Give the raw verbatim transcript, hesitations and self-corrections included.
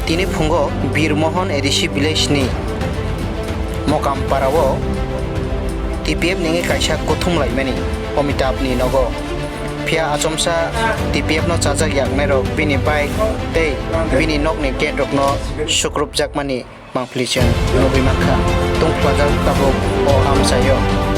Tini phungo Bir Mohan A D C village ni Mokampara o T P F ni wngwi kaisa kuthum laimani Amitabh ni nogo. Phiya achomsa T P F no chajak yaknairok bini bike tei bini nokni gate rokno sukrupjakmani mangpili chwng nugwi mankha. Tungphwlajak tabuk o amchaio.